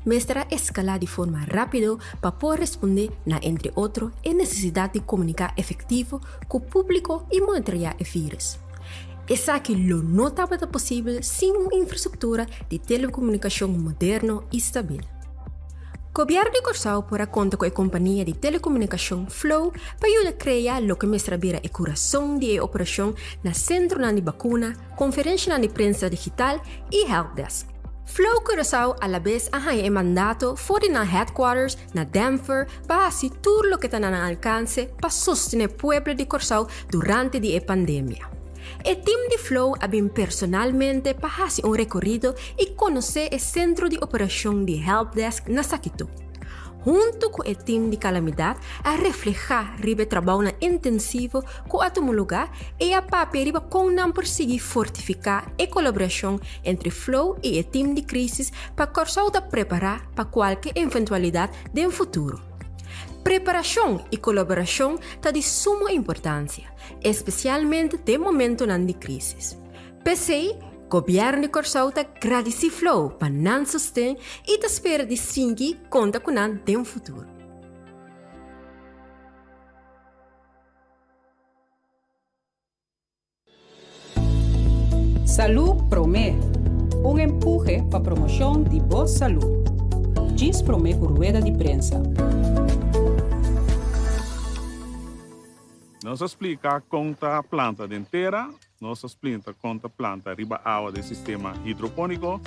mester a eskalá di forma rápido pa por respondé na entre otro e nesesidat di komuniká efektivo ku públiko i monitoreá e vírùs. Esaki lo no tabata posibel sin un infrastruktura di telekomunikashon moderno i stabil. Gobièrnu di Kòrsou por a konta ku e kompania di telekomunikashon Flow pa yuda krea loke mester a bira e kurason di e operashon na sentronan di bakuna, konferenshanan di prensa digital i helpdesk. Flow Curaçao alabes a haña e mandato for di nan headquarters na Denver pa hasi tur loke ta na nan alkanse pa sostené pueblo di Kòrsou durante di e pandemia. E tim di Flow a bin personalmente pa hasi un rekorido i konosé e sentro di operashon di helpdesk na Sakitó. Huntu ku e tim di kalamidat a reflehá riba e trabounan intensivo ku a tuma lugá i a papia riba kon nan por sigui fortifiká e kolaborashon entre Flow i e tim di krísis pa Kòrsou ta prepará pa kualke eventualidat den futuro. Preparashon i kolaborashon ta di sumo importansia, espesialmente den momentonan di krísis. P'esei, Gobièrnu di Kòrsou ta gradisí Flow pa nan sosten i ta spera di sigui konta ku nan den futuro. Salú Promé, un empuhe pa promoshon di bo salú. Djis promé ku rueda di prensa. Nos a splika kon ta planta den tera, nos a splinta kon ta planta riba awa den sistema hidropóniko,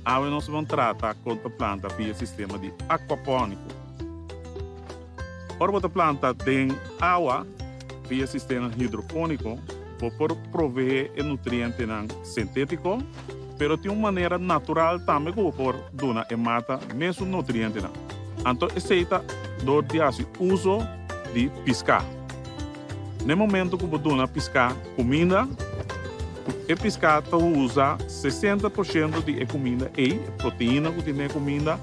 awe nos a bon trata kon ta planta via sistema di akuapóniko. Ora bo ta planta den awa via sistema hidropóniko, bo por proveé e nutrientenan sintétiko, pero tin un manera natural tambe ku bo por duna e mata mesun nutrientenan. Anto esei ta dor di hasi uso di piská. Na e momento ku bo duna piská kuminda, e piská ta usa 60 por shento di e kuminda ei, e proteina ku tin den e kuminda,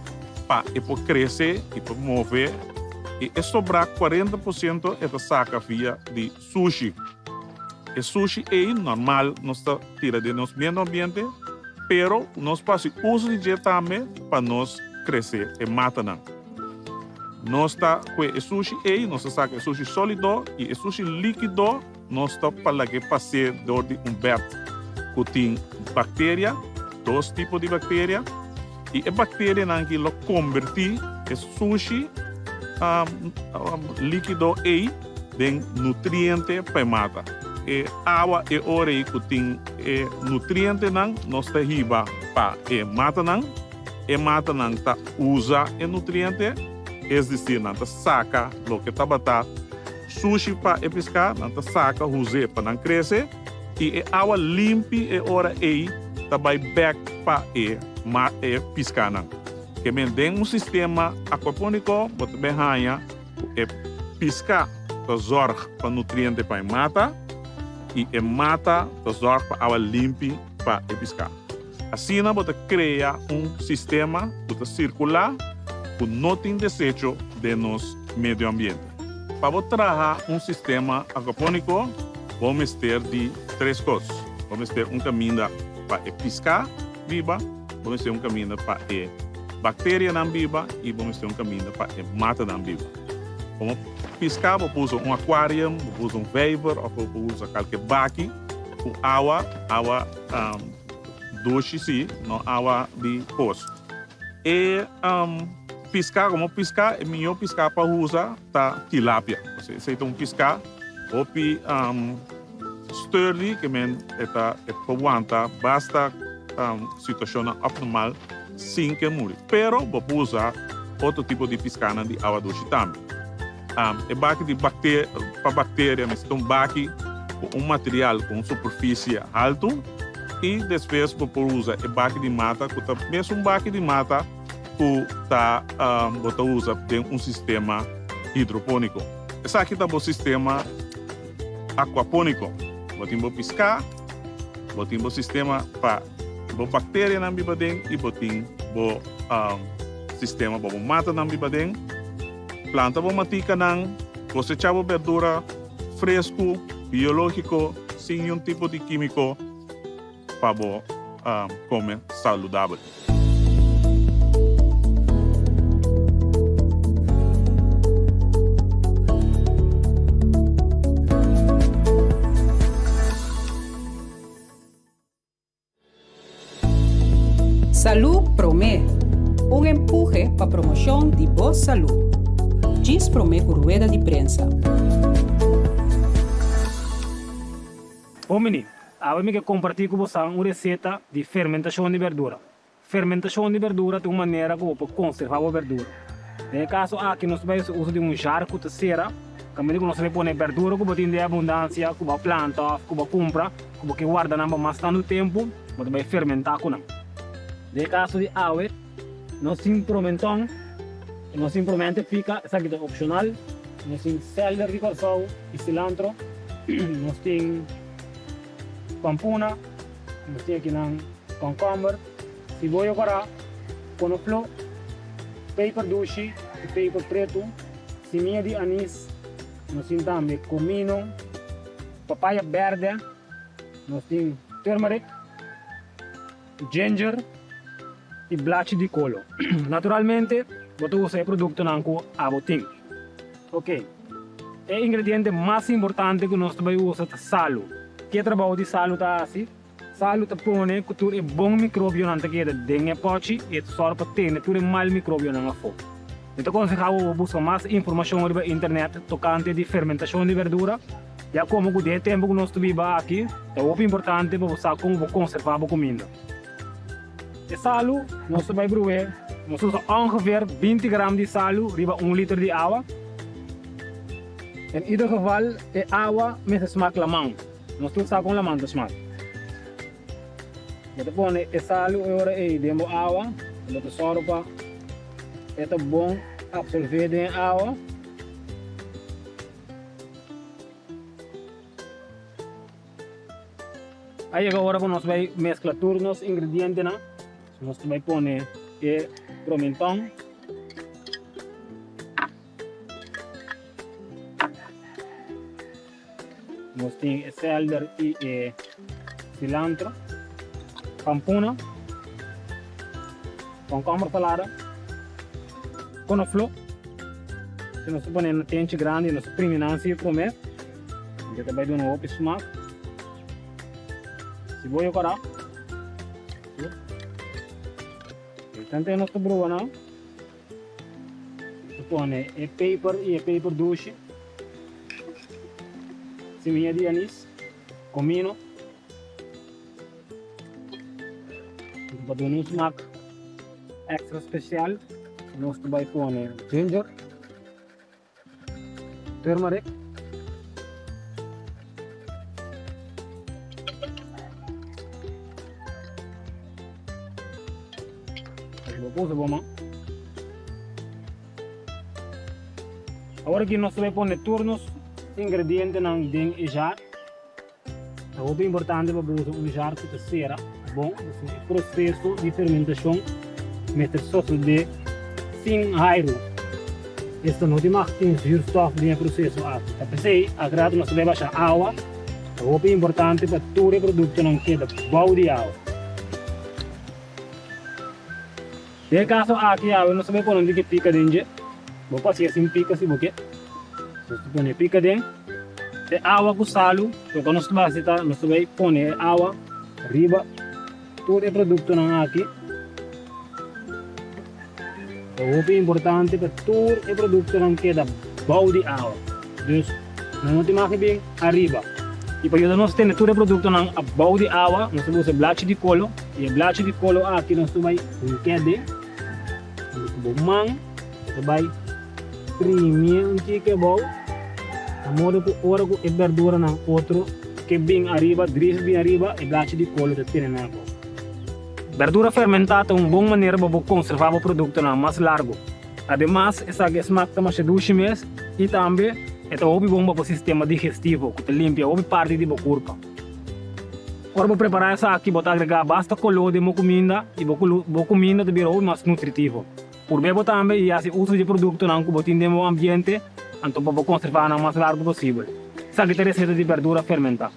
pa e por krese i por move i e sobrá 40% e ta saka via di sushi. E sushi ei normal nos ta tira den nos medio ambiente, pero nos por hasi uso di dje tambe pa nos krese e matanan. Nos ta kue e sushi ei, nos ta saka e sushi sólido i e sushi líkido nos ta pa lag'é pas'é dor di un bèt ku tin bakteria, dos tipo di bakteria, i e bakterianan aki lo kombertí e sushi líkido ei den nutriente pa e mata. E awa e ora ei ku tin e nutrientenan nos ta hiba pa e matanan. E matanan ta usa e nutriente, es desir nan ta saka loke tabata sushi pa e piská, nan ta saka huz'é pa nan krese i e awa limpi e ora ei ta bai bèk pa e e piskánan. Ke men den un sistema akuapóniko bo ta bin haña ku e piská ta zòrg pa nutriente pa e mata i e mata ta zòrg pa awa limpi pa e piská. Asina bo ta krea un sistema ku ta sirkulá ku no tin desecho den nos medio ambiente. Pa bo traha un sistema akuapóniko bo mester di tres kos. Bo mester un kaminda pa e piská biba, bo mester un kaminda pa e bakterianan biba i bo mester un kaminda pa e matanan biba. Komo piská bo por usa un akuarium, bo por usa un vijver òf bo por usa kalke baki ku awa, awa Dushi si, no awa di pos. E piská, komo piská, e mihó piská pa usa ta tilapia. Esei ta un piská hopi sturdy, ke men e ta e por wanta basta situashonnan apnormal sin ke muri. Pero bo por usa otro tipo di piskánan di awa dushi tambe. E baki di pa bakteria mester ta un baki ku un material ku un superfisie haltu i despues bo por usa e baki di mata ku ta mesun baki di mata ku ta bo ta usa den un sistema hidroponiko. Esaki ta bo sistema akuaponiko. Bo tin bo piská, bo tin bo sistema pa bo bakterianan biba den i bo tin bo sistema pa bo matanan biba den. Planta bo matikanan, kosechá bo berdura fresku, biológiko, sin niun tipo di kímiko pa bo kome saludabel. Un empuhe pa promoshon di bo salú. Djis promé ku rueda di prensa. Homini, awe mi ke kompartí ku bosan un reseta di fermentashon di berdura. Fermentashon di berdura ta un manera ku bo por konservá bo berdura. Den e kaso aki nos ta bai hasi uso di un jar ku ta sera, kaminda ku nos ta bai pone berdura ku bo tin den abundansia, ku bo a planta òf ku bo a kumpra, ku bo ke warda nan pa mas tantu tempu, bo ta bai fermentá ku nan. Den e kaso di awe, nos tin promenton, nos tin promente pika, esaki ta opshonal, nos tin sèlder di Kòrsou i silantro, nos tin pampuna. Nos tin akinan kònkòmber, siboyo kòrá, konofló, peper dushi i peper pretu, simia di anis, nos tin tambe komino, papaya bèrdè, nos tin turmeric, ginger i blachi di kolo. Naturalmente bo ta usa e produktonan ku abo tin. Oke, e ingrediente mas importante ku nos ta bai usa ta salu. Ke trabou di salu ta hasi? Salu ta pone ku tur e bon mikrobionan ta keda den e pòchi i e ta sòru pa tene tur e mal mikrobionan afó. Mi ta konsehá bo pa buska mas informashon riba internet tokante di fermentashon di berdura, ya komo ku den e tempu ku nos ta biba aki ta hopi importante pa bo sa kon bo konservá bo kuminda. E salu nos ta bai bru'é, nos ta usa ongeveer 20 gram di salu riba un liter di awa. En ieder geval e awa mester smak laman, nos tur sa kon laman ta smak. Bo ta pone e salu e ora ei den bo awa, bo ta sòru pa e ta bon absorvé den e awa. A yega ora ku nos bai meskla tur nos ingredientenan. Nos ta bai pone e promenton. Nos tin e selder i e cilantro, pampuna, komkomber salada, konofló. Si nos ta pone na tenchi grandi nos ta primi nan si prome. Porque ta bai duna hopi smak. Siboyo kòrá. Tante nos ta bruha nan. Nos ta pone e peper i e peper dushi. Simia di anis, komino. Pa duna un smak extra spesial nos ta bai pone ginger. Turmeric. Bo puso bo man. Awor aki nos ta bai pone tur nos ingredientenan den e jar. Ta hopi importante pa bo usa un jar ku ta sera bon, pasobra e proseso di fermentashon mester sosodé sin airu. Esta no tin mag tin zuurstof den e proseso aki. Ta p'esei ak rato nos ta bai basha awa. Ta hopi importante pa tur e produktonan keda bou di awa. Den e kaso aki awe nos ta bai pone un tiki pika den dje. Bo por hasié sin pika si bo ke. Nos ta pone e pika den e awa ku salu. Loke nos ta hasi ta nos ta bai pone e awa riba tur e produktonan aki. Ta hopi importante pa tur e produktonan keda bou di awa. Dus nan no tin mag di bin ariba. I pa yuda nos tene tur e produktonan abou di awa, nos ta usa e blachi di kolo. I e blachi di kolo aki nos ta bai hunk'é den. Anto ku bo man bo ta bai primié un tiki abou, na modo ku ora ku e berduranan otro ke bin ariba, dris bin ariba, e blachi di kolo ta tene nan abou. Berdura fermentá ta un bon manera pa bo konservá bo produktonan mas largu. Ademas, esaki e smak ta masha dushi mes i tambe e ta hopi bon pa bo sistema digestivo ku ta limpia hopi parti di bo kurpa. Ora bo prepará esaki, bo ta agregá basta koló den bo kuminda i bo bo kuminda ta bira hopi mas nutritivo. Purb'é bo tambe i hasi uso di e produktonan ku bo tin den bo ambiente anto pa bo konservá nan mas largu posibel. Esaki ta e reseta di berdura fermentá.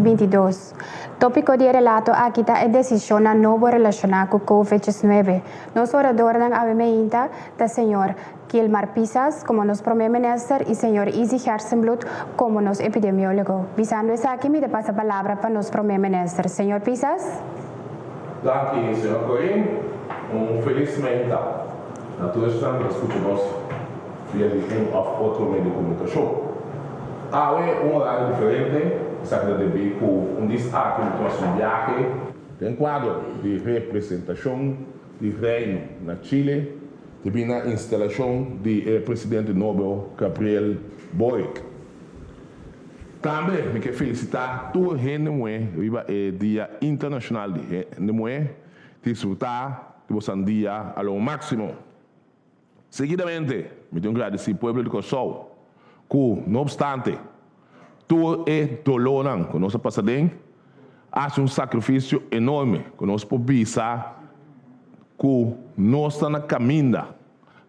2022. Tópiko di e relato aki ta e desishonnan nobo relashoná ku Covid 19. Nos oradornan awe meinta ta señor Gilmar Pisas komo nos promé minister i señor Izzy Gerstenbluth komo nos epidemiólogo. Bisando esaki mi ta pasa palabra pa nos promé minister. Señor Pisas. Danki señor Corin. Un felis meinta na tur esnan ku ta skucha nos via di un òf otro medio di komunikashon. Awe un orario diferente, esaki ta debí ku un dis aki mi tuma su biahe. Den kuadro di representashon di Reino na Chile, debí na instalashon di e presidente nobo Gabriel Boric. Tambe mi ke felisitá tur hende muhé riba e Dia Internashonal di Hende Muhé. Disfrutá di bosan dia a lo máksimo. Seguidamente mi tin gradisí pueblo di Kòrsou ku no opstante tur e dolónan ku nos a pasa den, a hasi un sakrifisio enorme ku nos por bisa ku nos ta na kaminda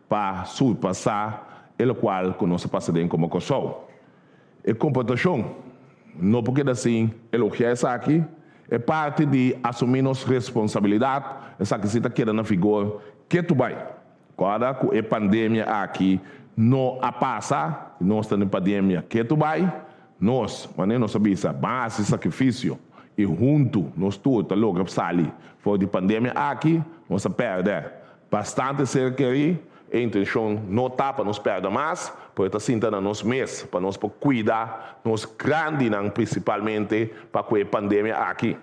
pa surpasá e lokual ku nos a pasa den komo Kòrsou. E komportashon no por keda sin elogiá esaki, e parti di asumí nos responsabilidat, esaki si ta keda na vigor ketu bai. Kòrda ku e pandemia aki no a pasa, nos ta den pandemia ketu bai, nos, manera nos a bisa, ban hasi sakrifisio i huntu nos tur ta logra sali for di pandemia aki, nos a pèrdè Bastante ser kerí, e intenshon no ta pa nos pèrdè mas, pero e ta sinta na nos mes pa nos por kuida nos grandinan prinsipalmente pa ku e pandemia aki.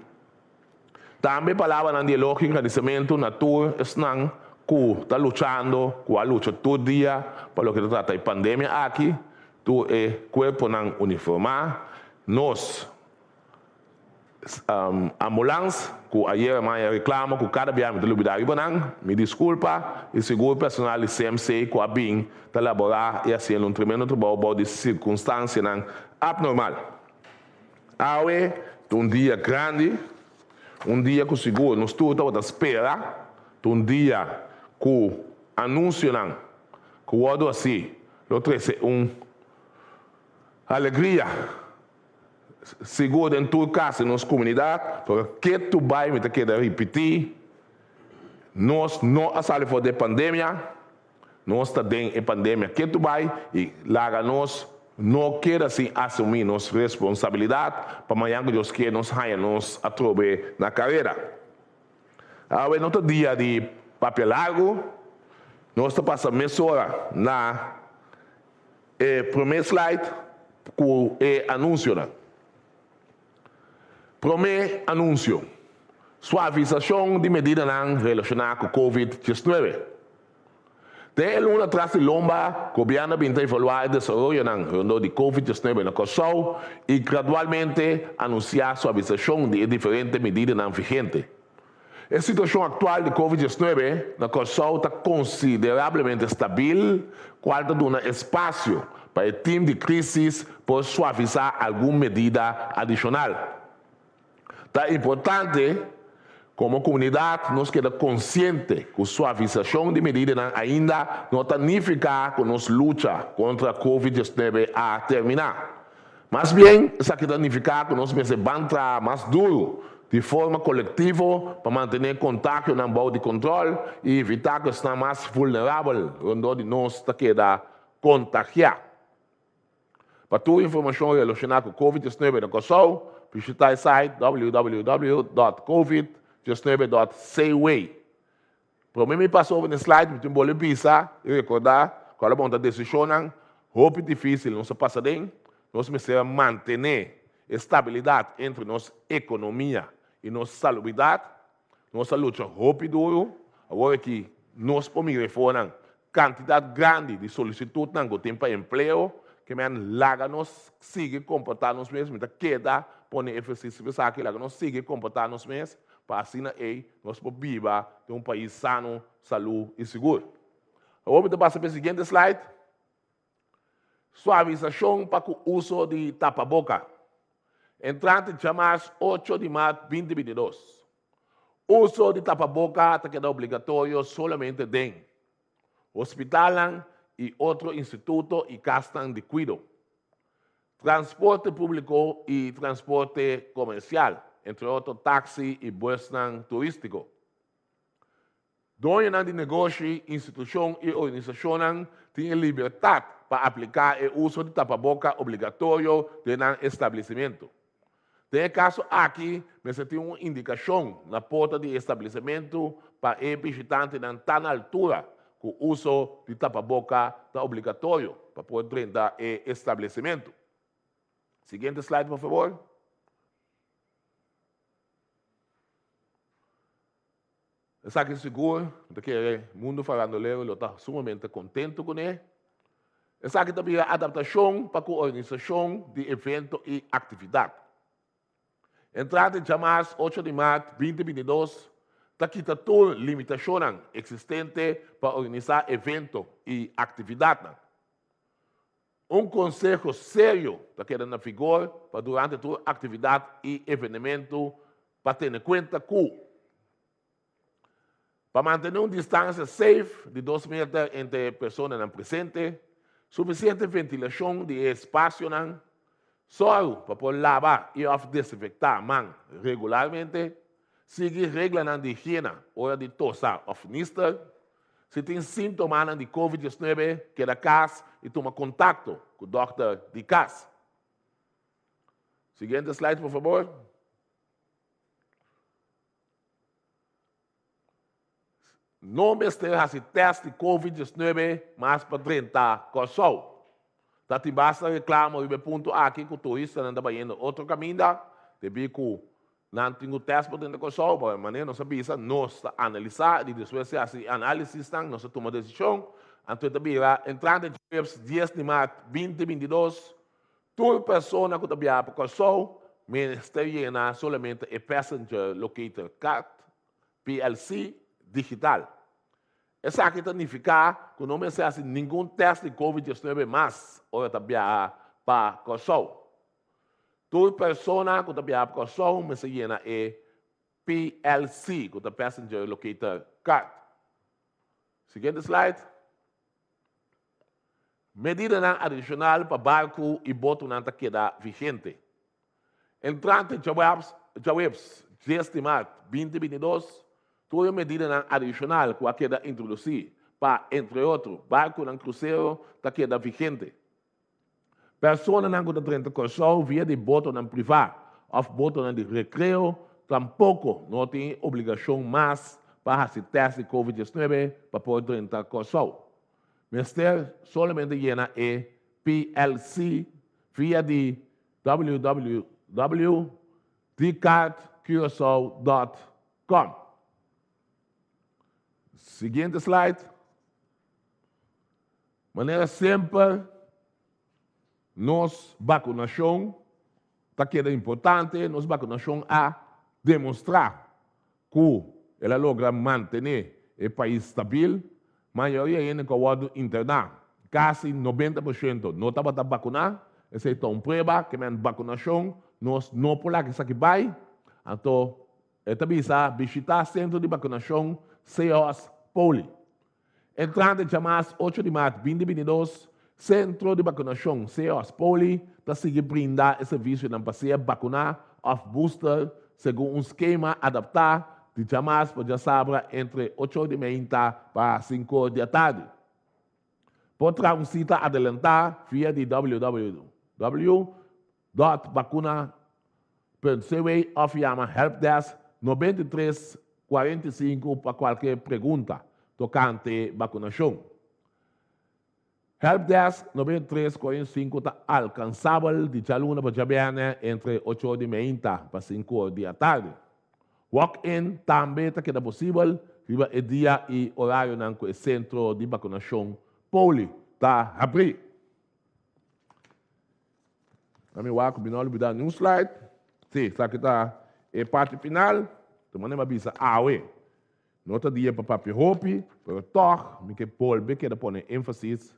Tambe palabranan di elogio i gradisimentu na tur esnan ku ta luchando, ku a lucha tur dia pa loke ta trata e pandemia aki, tur e kuerponan uniformá, nos. Ambulans ku ayera maya reklamo ku kada bia mi ta lubida riba nan, mi diskulpa i sigur personal di CMC ku a bin ta laborá i hasiendo un tremendo trabou bou di sirkunstansianan apnormal. Awe ta un dia grandi, un dia ku sigur nos tur tabata spera, ta un dia ku anunsionan ku wòrdu hasi lo trese un alegria. Sigur den tur kas den nos komunidat, pero ketu bai mi ta keda ripití, nos no a sali for di e pandemia, nos ta den e pandemia ketu bai i laga nos no keda sin asumí nos responsabilidat pa mañan ku Dios kier nos haña nos atrobe na karera. Awe no ta dia di papia largu, nos ta pasa mesora na. E promé slide ku e anunsionan. Promé anunsio, Suavisashon di medidanan relashoná ku Covid 19. Den e luna tras di lomba, gobièrnu a bin ta evaluá e desaroyonan rondó di Covid 19 na Kòrsou i gradualmente anunsiá suavisashon di e diferente medidanan vigente. E situashon aktual di Covid 19 na Kòrsou ta konsiderablemente stabil, kual ta duna espasio pa e tim di krísis por suavisá algun medida adishonal. Ta importante komo komunidat nos keda konsiente ku suavisashon di medidanan ainda no ta nifiká ku nos lucha kontra Covid 19 a terminá. Mas bien, esaki ta nifiká ku nos mester ban traha mas duru di forma kolektivo pa mantené kontagionan bou di kontròl i evitá ku esnan mas vulnerabel rondó di nos ta keda kontagiá. Pa tur informashon relashoná ku Covid 19 na Kòrsou, bishitá e site www dòt covid 19 dòt cw. Prome mi pasa over den slide mi tin bole bisa i recorda cual a bon ta decisionnan hopi dificil nos a pasa den, nos mester a mantene e stabilidad entre nos economia i nos salubridad, nos a lucha hopi duro, awor aki nos por mira e fonan cantidad grandi di solicitudnan cu tin pa empleo, ke men laga nos sigui comporta nos mes, mi ta keda pone efercicio pa esaki, laga nos sigui comporta nos mes pa asina ey nos por biba den un pais sano, salú i sigur. Awor mi ta pasa pa e siguiente slide. Suavisashon pa ku uso di tapaboka. Entrante djamars ocho di mart binti 22. Uso di tapaboka ta keda obligatorio solamente den hospitalnan i otro instituto i kasnan di kuido. Transporte públiko i transporte komersial, entre otro taksi i bùsnan turístiko. Doñonan di negoshi, institushon i organisashonnan tin e libertat pa apliká e uso di tapaboka obligatorio den nan establesimentu. Den e kaso aki mester tin un indikashon na porta di e establesimentu pa e bishitantenan ta na altura ku uso di tapaboka ta obligatorio pa por drenta e establesimentu. Siguiente slide por fabor. Esaki sigur, mi ta kere mundu farandolero lo ta sumamente kontentu kuné. Esaki ta bira adaptashon pa ku organisashon di evento i aktividat. Entrante djamars ocho di mart binti 22 ta kita tur limitashonnan eksistente pa organisá evento i aktividatnan. Un konseho serio ta keda na vigor pa durante tur aktividat i evenementu pa tene kuenta ku, Pa mantené un distansia safe di dos meter entre e personanan presente, sufisiente ventilashon di e espasionan, sòru pa por laba i òf desinfektá man regularmente, sigui reglanan di higiena ora di tosa òf nister, Si tin síntomanan di Covid 19, keda kas i tuma kontakto ku dòkter di kas. Siguiente slide, por fabor. No mester hasi tèst di Covid 19 mas pa drenta Kòrsou. Ta tin basta reklamo riba e punto aki ku turistanan ta bayendo otro kaminda debí ku Nan tin ku tèst pa drenta Kòrsou, pa manera nos a bisa, nos ta analisá i despues di hasi e análisisnan nos ta tuma desishon. Anto e ta bira entrante djuebs dies di mart binti 22, tur persona ku ta biaha pa Kòrsou mester yena solamente e Passenger Locator Card, PLC, digital. Esaki ta nifiká ku no mester hasi ningun tèst di covid 19 mas ora ta biaha pa Kòrsou. Tur persona ku ta biaha pa Kòrsou mester yena e PLC, ku ta Passenger Locator Card. Siguiente slide. Medidanan adishonal pa barku i botonan ta keda vigente. Entrante djaweps, djaweps 10 di mart 2022, tur e medidanan adishonal ku a keda introdusí pa, entre otro, barkunan krusero ta keda vigente. Personanan ku ta drenta Kòrsou via di botonan privá òf botonan di rekreo tampoko no tin e obligashon mas pa hasi tèst di covid 19 pa por drenta Kòrsou. Mester solamente yena e PLC via di www.dcardcuracao.com. Siguiente slide. Manera semper, nos bakunashon ta keda importante, nos bakunashon a demostrá ku el a logra mantené e pais stabil. Mayoria hende ku a wòrdu interná, kasi 90%, no tabata bakuná. Esei ta un prueba ke men bakunashon nos no por laga esaki bai. Anto e ta bisa bishitá sentro di bakunashon CEOS Poli. Entrante djamas 8 di mart 2022, Sentro di Bakunashon CEOS Poli ta sigui brinda e servisionan pa sea bakuná òf booster segun un skema adaptá di djamas pa djasabra entre ocho di meinta pa sinku di atardi. Por traha un sita adelantá via di www.bakuna.cw òf yama Helpdesk 93 45 pa kualke pregunta tokante bakunashon. Helpdesk 93 45 ta alkansabel di djaluna pa djabièrnè entre ocho or di meinta pa sinku or di atardi. Walk-in tambe ta keda posibel riba e dia i orarionan ku e sentro di bakunashon Poli ta habrí. Ami wak ku mi no a lubidá niun slide. Sí, esaki ta e parti final. Ta manera mi a bisa awe. No ta dia pa papia hopi, pero tòg mi ke bolbe keda pone énfasis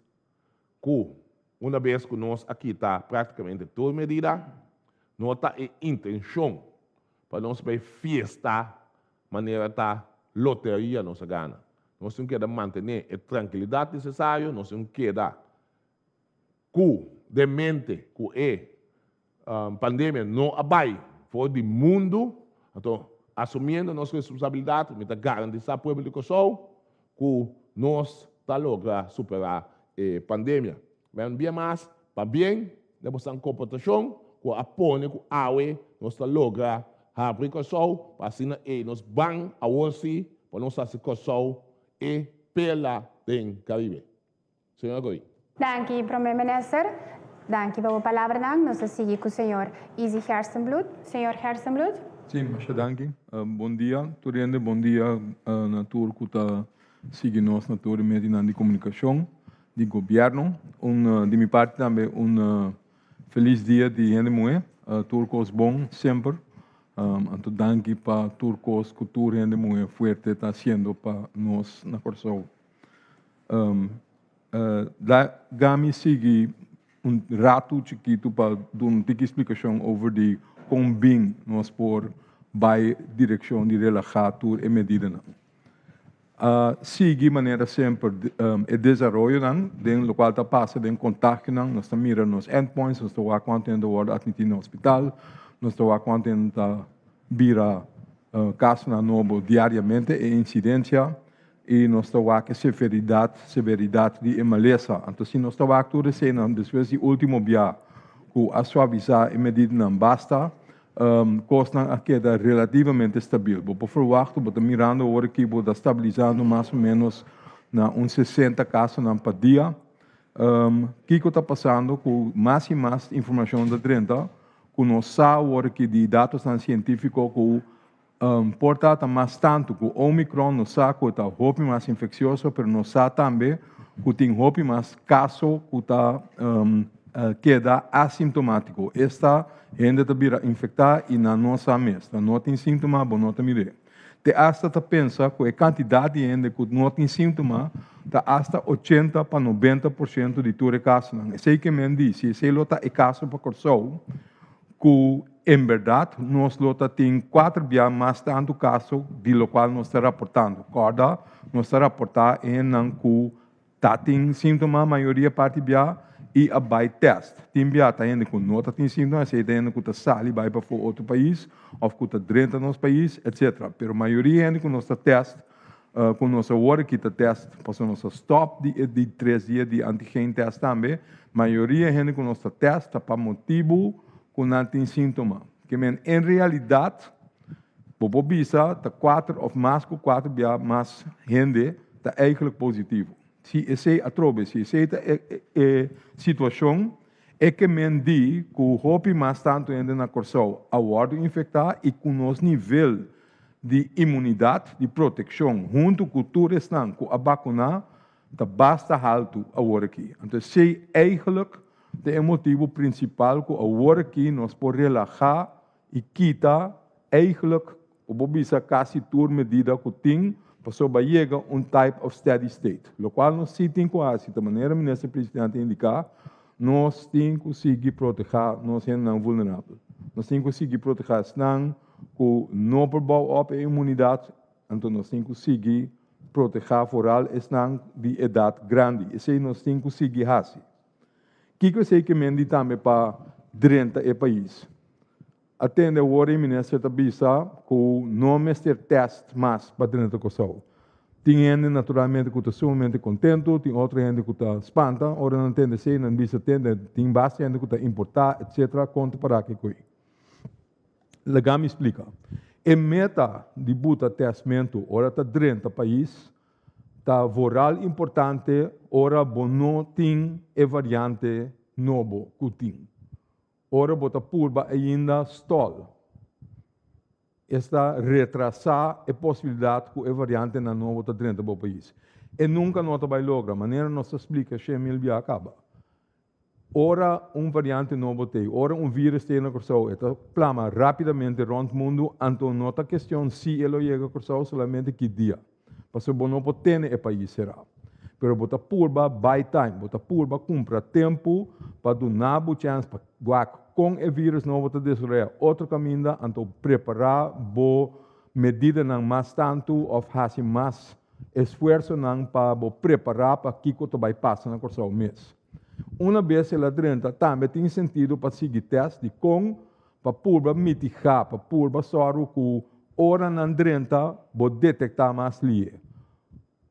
ku una bes ku nos a kita práktikamente tur medida, no ta e intenshon pa nos bai fiesta manera ta loteria nos a gana. Nos tin keda mantené e trankilidat nesesario, nos tin keda ku den mente ku e. Pandemia no a bai for di mundu, anto asumiendo nos responsabilidat mi ta garantisa pueblo di Kòrsou ku nos ta logra superá e pandemia. Men bia mas pabien den bosan komportashon ku a pone ku awe nos ta logra habri Kòrsou pa asina ei nos ban awor si pa nos hasi Kòrsou e perla den Karibe. Señora Goy. Danki, Prome Minister. Danki pa bo palabranan. Nos ta sigui ku señor Izzy Gerstenbluth. Señor Gerstenbluth. Sí, masha danki. Bon dia tur hende, bon dia na tur ku ta sigui nos na tur e medionan di komunikashon di gobièrnu. Un di mi parti tambe un felis dia di hende muhé. Tur kos bon semper. Anto danki pa tur kos ku tur hende muhé fuerte ta hasiendo pa nos na Kòrsou. Laga mi sigui un ratu chikitu pa duna un tiki splikashon over di kon bin nos por bai direkshon di relahá tur e medidanan. A sigui manera semper e desaroyonan den lokual ta pasa den kontagionan. Nos ta mira nos endpoints, nos ta wak kuantu hende ta wòrdu atmití na hospital, nos ta wak kuantu hende ta bira kasonan nobo diariamente, e insidensia. I nos ta wak e severidat, severidat di e malesa. Anto si nos ta wak tur eseinan despues di ultimo bia ku a suavisá e medidanan basta, kosnan a keda relativamente stabil. Bo por ferwagt, bo ta mirando awor aki bo ta stabilisando mas o menos na un 60 kasonan pa dia. Kiko ta pasando ku mas i mas informashon ta drenta ku nos sa awor aki di datosnan sientífiko ku Por ta ta mas tantu ku Omicron, nos sa ku e ta hopi mas infeksioso, pero nos sa tambe ku tin hopi mas kaso ku ta keda asimptomátiko. Esta, hende ta bira infektá i nan no sa mes. Nan no tin síntoma, bo no ta mir'é. Te asta ta pensa ku e kantidat di hende ku no tin síntoma ta asta 80 pa 90% di tur e kasonan. Esei ke men di, si esei lo ta e kaso pa Kòrsou, ku En berdad, nos lo ta tin cuater bia mas tantu caso di locual nos ta raportando. Corda, nos ta raporta ehennan cu ta tin sintoma mayoria parti bia y a bay test. Tin bia ta hende cu no ta tin sintoma, esey ta hende cu ta sali bay pafo otro pais of cu ta drenta nos pais, etc. Pero mayoria hende cu nos ta test, cu nos awor aki ta test, pasobra nos a stop di e di tres dia di antigen test tambe, mayoria hende cu nos ta test ta pa motibu cu nan tin sintoma. Ke men en realidad bo por bisa ta cuater of mas cu cuater bia mas hende ta eigenlijk positivo. Si esey atrobe, si esey ta e e situacion, e ke men di cu hopi mas tanto hende na Corsou a wordo infecta y cu nos nivel di inmunidad, di proteccion, hunto cu tur esnan cu a bacuna, ta basta haltu awor aki. Anto esei eigenlijk ta e motibu prinsipal ku awor aki nos por relahá i kita eigenlijk, ku bo bisa kasi tur medida ku tin, pasobra a yega un type of steady state. Lokual nos si tin ku hasi ta manera Minister Presidente a indiká, nos tin ku sigui protehá nos hendenan vulnerabel. Nos tin ku sigui protehá esnan ku no por bou op e inmunidat, anto nos tin ku sigui protehá foral esnan di edat grandi. Esei nos tin ku sigui hasi. Kiko esei ke men di tambe pa drenta e pais? A tende awor e minister ta bisa ku no mester tèst mas pa drenta Kòrsou. Tin hende naturalmente ku ta sumamente kontentu, tin otro hende ku ta spanta ora nan tende esei, nan bisa tende tin basta hende ku ta importá etcetera konta para ke koe. Laga mi splika. E meta di buta tèstmentu ora ta drenta pais ta vooral importante ora bo no tin e variante nobo ku tin. Ora bo ta purba ainda stòl. Esta retrasá e posibilidat ku e variantenan nobo ta drenta bo pais. E nunka no ta bai logra, manera nos ta splika 100.000 bia kaba. Ora un variante nobo t'ei, ora un virus t'ei na Kòrsou, e ta plama rápidamente rònt mundu, anto no ta kestion si e lo yega Kòrsou, solamente ki dia. Pasobra bo no por tene e pais será. Pero bo ta purba buy time, bo ta purba kumpra tempu pa duna bo chèns pa wak kon e virus nobo ta desaroyá otro kaminda, anto prepará bo medidanan mas tantu òf hasi mas esfuersonan pa bo prepará pa kiko ta bai pasa na Kòrsou mes. Una bes el a drenta, tambe tin sentido pa sigui tèst dikon pa purba mitigá, pa purba sòru ku ora nan drenta bo detektá mas lihe.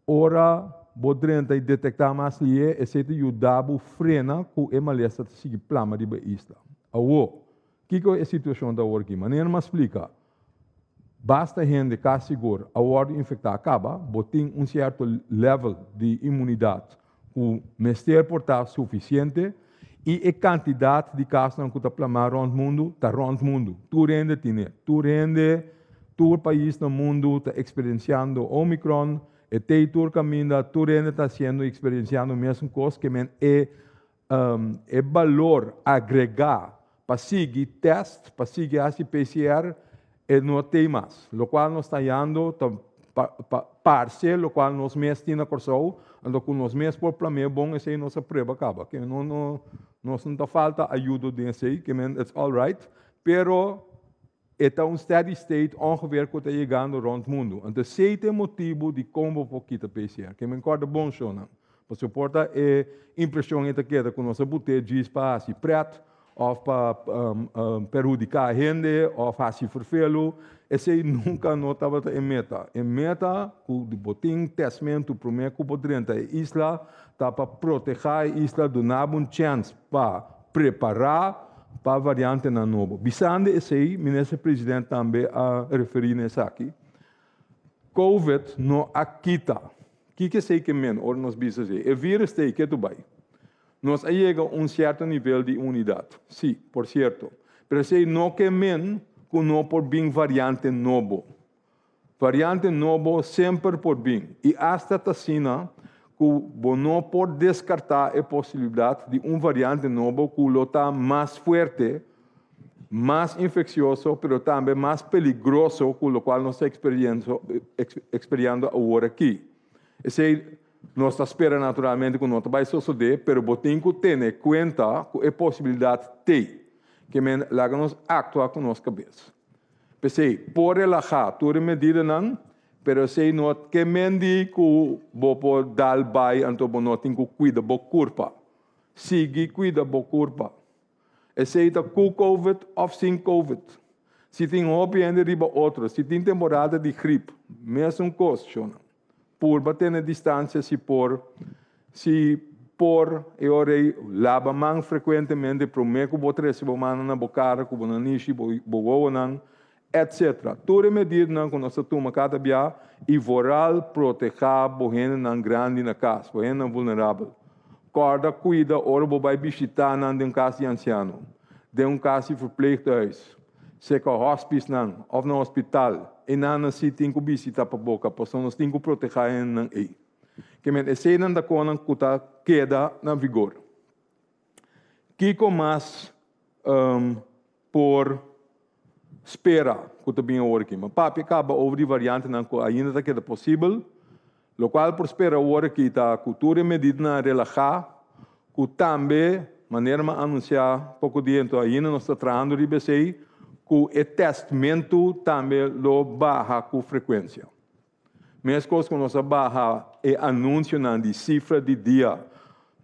Ora bo drenta i detektá mas lihe, esei ta yuda bo frena ku e malesa ta sigui plama riba e isla. Awor, kiko e situashon ta awor aki? Manera mi a splika, basta hende kasi sigur a wòrdu infektá kaba, bo tin un sierto level di imunidat ku mester por ta sufisiente i e kantidat di kasnan ku ta plamá rònt mundu ta rònt mundu. Tur hende tine. Tur hende, tur pais na mundu ta eksperensiando Omicron, e tei tur kaminda, tur hende ta hasiendo i eksperensiando mesun kos, ke men e e balor agregá pa sigui tèst, pa sigui hasi PCR, e no tei mas. Lokual nos ta hallando ta parse lokual nos mes tin na Kòrsou, anto ku nos mes por plam'é bon esei nos a prueba kaba. Ke no no nos no ta falta ayudo den esei, ke men it's all right, pero e ta un steady state ongeveer ku ta yegando rònt mundu. Anto esei ta e motibu dikon bo por kita PCR. Ke men kòrda bon shownan. Pasobra por ta e impreshon ei ta keda ku nos a but'é djis pa hasi prèt òf pa perhudiká hende òf hasi ferfelu, esei nunka no tabata e meta. E meta ku bo tin tèstmentu promé ku bo drenta e isla ta pa protehá e isla, duna bo un chèns pa prepará pa variantenan nobo. Bisando esei, Minister President tambe a referí na esaki. Covid no a kita. Kiko esei ke men ora nos bisa esei? E vírus ta ei ketu bai. Nos a yega un sierto nivel di imunidat, sí, por sierto, pero esei no ke men ku no por bin variante nobo. Variante nobo semper por bin, i asta ta asina ku bo no por deskartá e posibilidat di un variante nobo ku lo ta mas fuerte, mas infeksioso, pero tambe mas peligroso ku lokual nos ta eksperiando awor aki. Esei Nos ta spera naturalmente ku no ta bai sosodé, pero bo tin ku tene kuenta ku e posibilidat t'ei. Ke men laga nos aktua ku nos kabes. P'esei, por relahá tur e medidanan, pero esei no ke men di ku bo por dal bai anto bo no tin ku kuida bo kurpa. Sigui kuida bo kurpa. Esei ta ku covid òf sin covid. Si tin hopi hende riba otro, si tin temporada di grip, mesun kos, shownan. Purba tene distancia si por. Si por, e ora ei laba man frekuentemente promé ku bo trese bo mannan na bo kara, ku bo nanishi, bo wowonan, etc. Tur e medidanan ku nos ta tuma kada bia i vooral protehá bo hendenan grandi na kas, bo hendenan vulnerabel. Kòrda kuida ora bo bai bishitá nan den un kas di ansiano, den un kas di verpleeghuis. Seka hòspisnan òf na hospital, einan nan si tin ku bisita pa boka, pasobra nos tin ku protehá hendenan ei. Ke men eseinan ta konan ku ta keda na vigor. Kiko mas por spera ku ta bin awor aki? Mi a papia kaba over di variantenan ku ainda ta keda posibel. Lokual por spera awor aki ta ku tur e medidanan relahá, ku tambe, manera mi a anunsiá poko dia anto ainda nos ta trahando riba esei, ku e tèstmentu tambe lo baha ku frekuensia. Meskos ku nos a baha e anunsionan di sifra di dia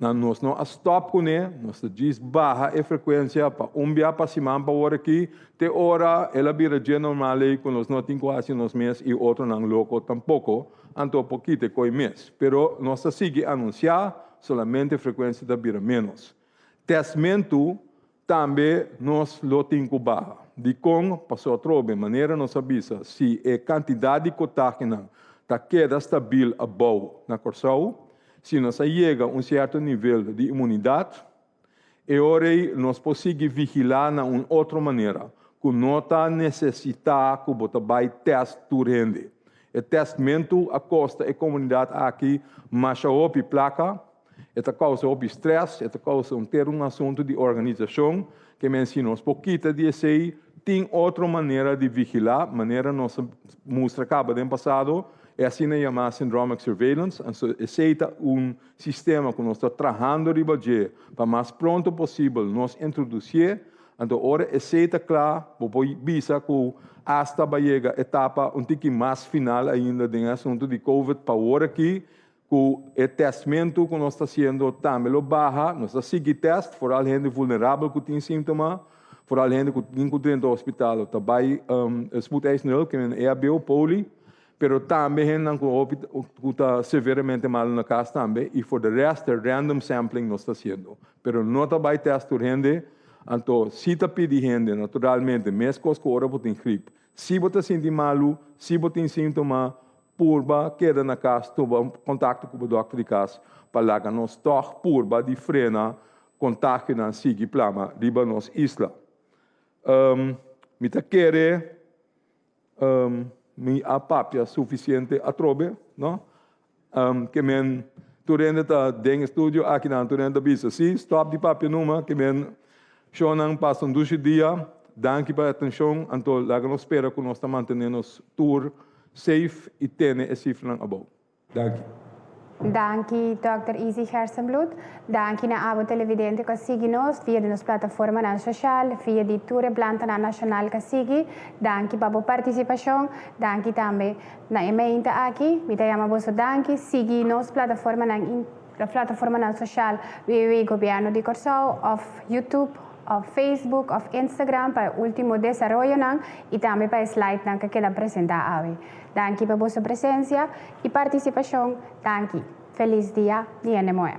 Na nos no a stop kuné, nos ta djis baha e frekuensia pa un bia pa siman pa ora aki, te ora el a bira dje normal ei ku nos no tin ku hasi nos mes i otronan loko tampoko, anto por kita e koi mes. Pero nos ta sigui anunsiá, solamente frekuensia ta bira ménos. Tèstmentu tambe nos lo tin ku baha. Dikon? Pasobra atrobe, manera nos a bisa, si e kantidat di kotaginan ta keda stabil abou na Kòrsou, si nos a yega un sierto nivel di imunidat, e ora ei nos por sigui vigilá na un otro manera, ku no ta nesesitá ku bo ta bai tèst tur hende. E tèstmentu a kosta e komunidat aki masha hopi plaka, E ta kousa hopi strès, e ta kousa un ter un asuntu di organisashon, ke men si nos por kita di esei, tin otro manera di vigilá, manera nos a mustra kaba den pasado, e asina yamá syndromic surveillance, anto esei ta un sistema ku nos ta trahando riba dje pa mas pronto posibel nos introdusié, anto ora esei ta kla bo por bisa ku asta bai yega etapa un tiki mas final ainda den e asuntu di covid pa awor aki. Ku e tèstmentu ku nos ta hasiendo tambe lo baha. Nos ta sigui tèst, foral hende vulnerabel ku tin síntoma, foral hende ku tin ku drenta hospital o ta bai spoedeisende hulp, ke men EHBO, poli, pero tambe hendenan ku hopi ku ta severamente malu na kas tambe i for de rest e random sampling nos ta hasiendo. Pero no ta bai tèst tur hende, anto si ta pidi hende naturalmente meskos ku ora bo tin grip, si bo ta sinti malu, si bo tin síntoma, Purba keda na kas tuma kontakto ku bo dòkter di kas pa laga nos tòg purba di frena kontagionan sigui plama riba nos isla. Mi ta kere mi a papia sufisiente atrobe, no? Ke men tur hende ta den e studio akinan tur hende ta bisa si, stòp di papia numa, ke men shownan pasa un dushi dia, danki pa e atenshon, anto laga nos spera ku nos ta mantene nos tur safe y tene e cifranan abou. Danki. Danki Dòkter Izzy Gerstenbluth. Danki na abo televidente ku a sigui nos via di nos plataformanan soshal, via di tur e plantanan nashonal ku a sigui. Danki pa bo partisipashon. Danki tambe na e meinta aki. Mi ta yama boso danki. Sigui nos plataformanan plataformanan soshal www.gobièrnu di Kòrsou òf YouTube òf Facebook òf Instagram pa e último desaroyonan i tambe pa e slidenan ku a keda presentá awe. Danki pa boso presensia i partisipashon. Danki. Felis dia di hende muhé.